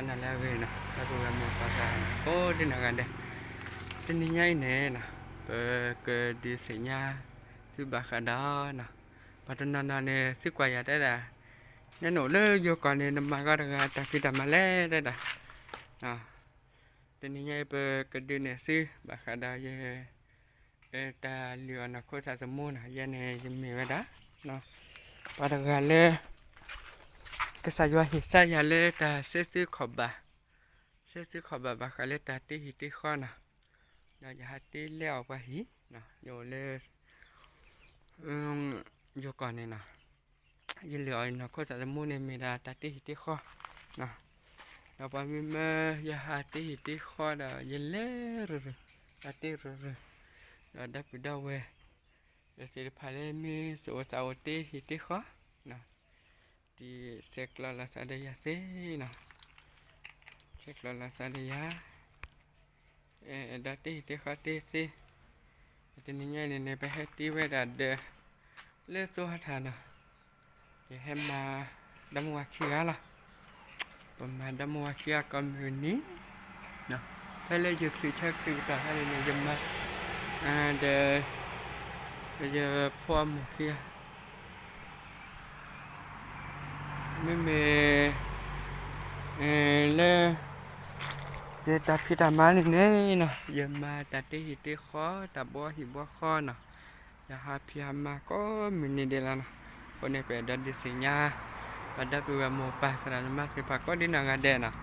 နၤလၢအဂ့ၤနီၤ ဒီပုၢ်ဝဲၢ်မိၢ်ပၢ်သရၣ်သမါကိးဒံနီၢ်ဂၤဒဲး, တနံၤညါအံၤန့ၣ်နီၤ ပကဒုးသ့ၣ်ညါသုဘၣ်ဃးဒီးနီၤ ပှၤတနီၤနီၤန့ၣ် သံကွၢ်ယၤတဲဒၣ် နဲနအိၣ်လၢယိၤကီၢ်န့ၣ် နမၤကီတဂၤတၢ်ဖံးတၢ်မၤလဲၣ်တဲဒၣ်, တနံၤညါအံၤ ပကဒုးနဲၣ်သုဘၣ်ဃးဒီးယ တၢ်လုၢ်အီၣ်နီၢ်ခိသးသမူနီၤ, ယဲန့ၣ်ယမ့ၢ်ဝဲဒၣ် ပှၤတဂၤလၢ ကစၢ်ယွၤဟ့ၣ်သါယၤလၢတၢ်စဲသုခီၣ်ဘၣ်, စဲသုခီၣ်ဘၣ်ဘၣ်ဃးလၢတၢ်တ့ဟံၣ်တ့ဃီနီၤ, ဒီးယဟးတ့လဲအီၣ်ပှၤဟံၣ်, ယအိၣ်လၢ ယိၤကီၢ်န့ၣ်နီၤ, ယလုၢ်အီၣ်နီၢ်ခိသးသမူန့ၣ်မ့ၢ်ဒၣ်တၢ်တ့ဟံၣ်တ့ဃီ, ဒီးပှၤမ့မ့ၢ်ယဟးတ့ဟံၣ်တ့ဃီဒီး ယလဲၤရူၤရူၤ, တၢ်တ့ရူၤရူၤ, ဒီးဒီပုၢ်ဒီဝဲၢ် သ့ၣ်တဖၣ်လၢမ့ၢ်သူၣ်အိၣ်သးအိၣ်တ့ဟံၣ်တ့ဃီ တံၤဆဲးကျိးလီၤသးဒီးယၤသ့နီၤ, ဆဲးကျိးလီၤသးဒီးယၤ, အဲၣ်ဒိးတ့ဟံၣ်တ့ဃီတ့သ့, တနံၤညါအံၤန့ၣ်န့ၣ် ပဟဲတ့ဝဲဒၣ်ဒီး လၢသိဟါထၣ်နီၤ, ယဟဲမၤ ဒီမါဝၤခံဂၤလီၤ, ပမၤဒီမါဝၤခံဂၤကိးမုၢ်နံၤ, ဖဲလၢယချုးဆၢချုးကတီၢ်ဖဲန့ၣ်န့ၣ် ယမၤ ဒီး ယဖိအမိၢ်ခံဂၤ မ့မ့ၢ် လၢ ယတၢ်ဖံးတၢ်မၤန့ၣ်န့ၣ်နီၤ ယမၤတၢ်တ့ဟံၣ်တ့ဃီ တၢ်ဘှီဟံၣ်ဘှီဃီနီၤ, ယဟးဖံးဟးမၤကိးမုၢ်နံၤဒဲးလီၤနီၤ, အဃိန့ၣ် ပအဲၣ်ဒိးဒုးသ့ၣ်ညါ ပှၤဒီပုၢ်ဝဲၢ်မိၢ်ပၢ်သရၣ်သမါသ့ၣ်တဖၣ်ကိးဒံနီၢ်ဂၤဒဲးနီၤ,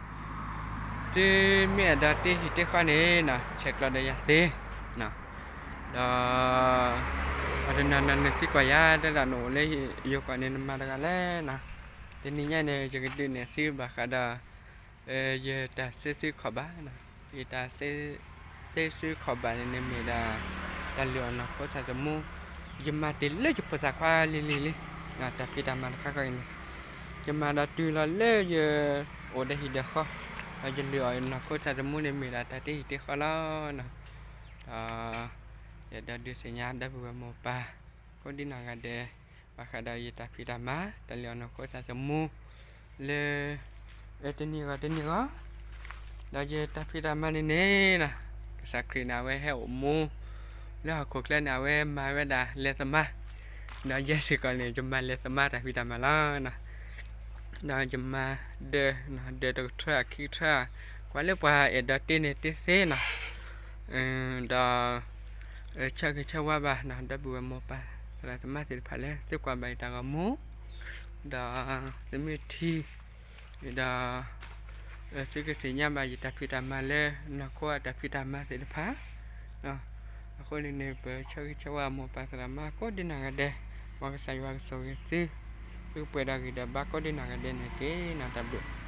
သုမ့ၢ်အဲၣ်ဒိးတ့ဟံၣ်တ့ဃီန့ၣ်နီၤ ဆဲးကျိးဒီးယၤသ့ ဒီး ပှၤတနီၤနီၤန့ၣ်သံကွၢ်ယၤတဲဒၣ် နအိၣ်လၢယိၤကီၢ်န့ၣ် နမၤတဂၤလဲၣ်နီၤ, တနံၤညါန့ၣ် ယကဒုးနဲၣ်သုဘၣ်ဃးဒီး ယတၢ်စဲသုခီၣ်ဘၣ်, ယတၢ်စဲသုခီၣ်ဘၣ်န့ၣ်န့ၣ်မ့ၢ်ဒၣ် တၢ်လုၢ်အီၣ်နီၢ်ခိသးသမူ, ယမၤတ့ၢ်လၢယဖိသၣ်ခွါလံၤလံၤလံ, တၢ်ဖံးတၢ်မၤတခါဃီအံၤန့ၣ်, ယမၤဒီးတုၤလီၤလၢယအိၣ်ဒီးဟံၣ်ဒီးဃီ, ဒီးယလုၢ်အီၣ်နီၢ်ခိသးသမူန့ၣ်မ့ၢ်ဒၣ်တၢ်တ့ဟံၣ်တ့ဃီလီၤ, ဒီး ယအဲၣ်ဒိးဒုးသ့ၣ်ညါဒီပုၢ်ဝဲၢ်မိၢ်ပၢ် ကိးဒံနီၢ်ဂၤဒဲး ဘၣ်ဃးဒီးယတၢ်ဖံးတၢ်မၤ တၢ်လုၢ်အီၣ်နီၢ်ခိသးသမူ လၢ တနံၤဂီၤတနံၤဂီၤ, ဒီးယတၢ်ဖံးတၢ်မၤန့ၣ်န့ၣ်နီၤ, ကစၢ်ခရံာ်န့ၣ် အဝဲဟဲအိၣ်မူ လၢဟီၣ်ခိၣ်ချၢန့ၣ် အဝဲမၤဝဲဒၣ်လဲၤသမါ, ဒီးယဲစ့ၢ်ကီးန့ၣ် ယမၤလဲၤသမါတၢ်ဖံးတၢ်မၤလီၤ, ဒီးယမၤဒၢး ဒၢးတကထၢခံကထၢ, ကွၢ်လၢပှၤအဲၣ်ဒိးတ့န့ၣ်တ့သ့နီၤ, ဒီး ဆၢဂ့ၤဆၢဝါဘၣ်နီၤ ဒီပုၢ်ဝဲၢ်မိၢ်ပၢ်သရၣ်သမါသ့ၣ်တဖၣ်လၢ သုကွၢ်ဘၣ်ယတၢ်ဂီၤမူ, ဒီး သုမ့ၢ်ထံၣ် ဒီး သုကသ့ၣ်ညါဘၣ်ယတၢ်ဖံးတၢ်မၤလၢ နီၢ်ခိအတၢ်ဖံးတၢ်မၤသ့ၣ်တဖၣ်, အဃိန့ၣ်န့ၣ် ပဆၢဂ့ၤဆၢဝါမိၢ်ပၢ်သရၣ်သမါကိးဒံနီၢ်ဂၤဒဲး, မ်ကစၢ်ယွၤကဆိၣ်ဂ့ၤသု, သုကပှဲၤဒီးဂံၢ်ဒီးဘါကိးဒံနီၢ်ဂၤဒဲးန့ၣ်တက့ၢ်နီၤ, တၢ်ဘျုး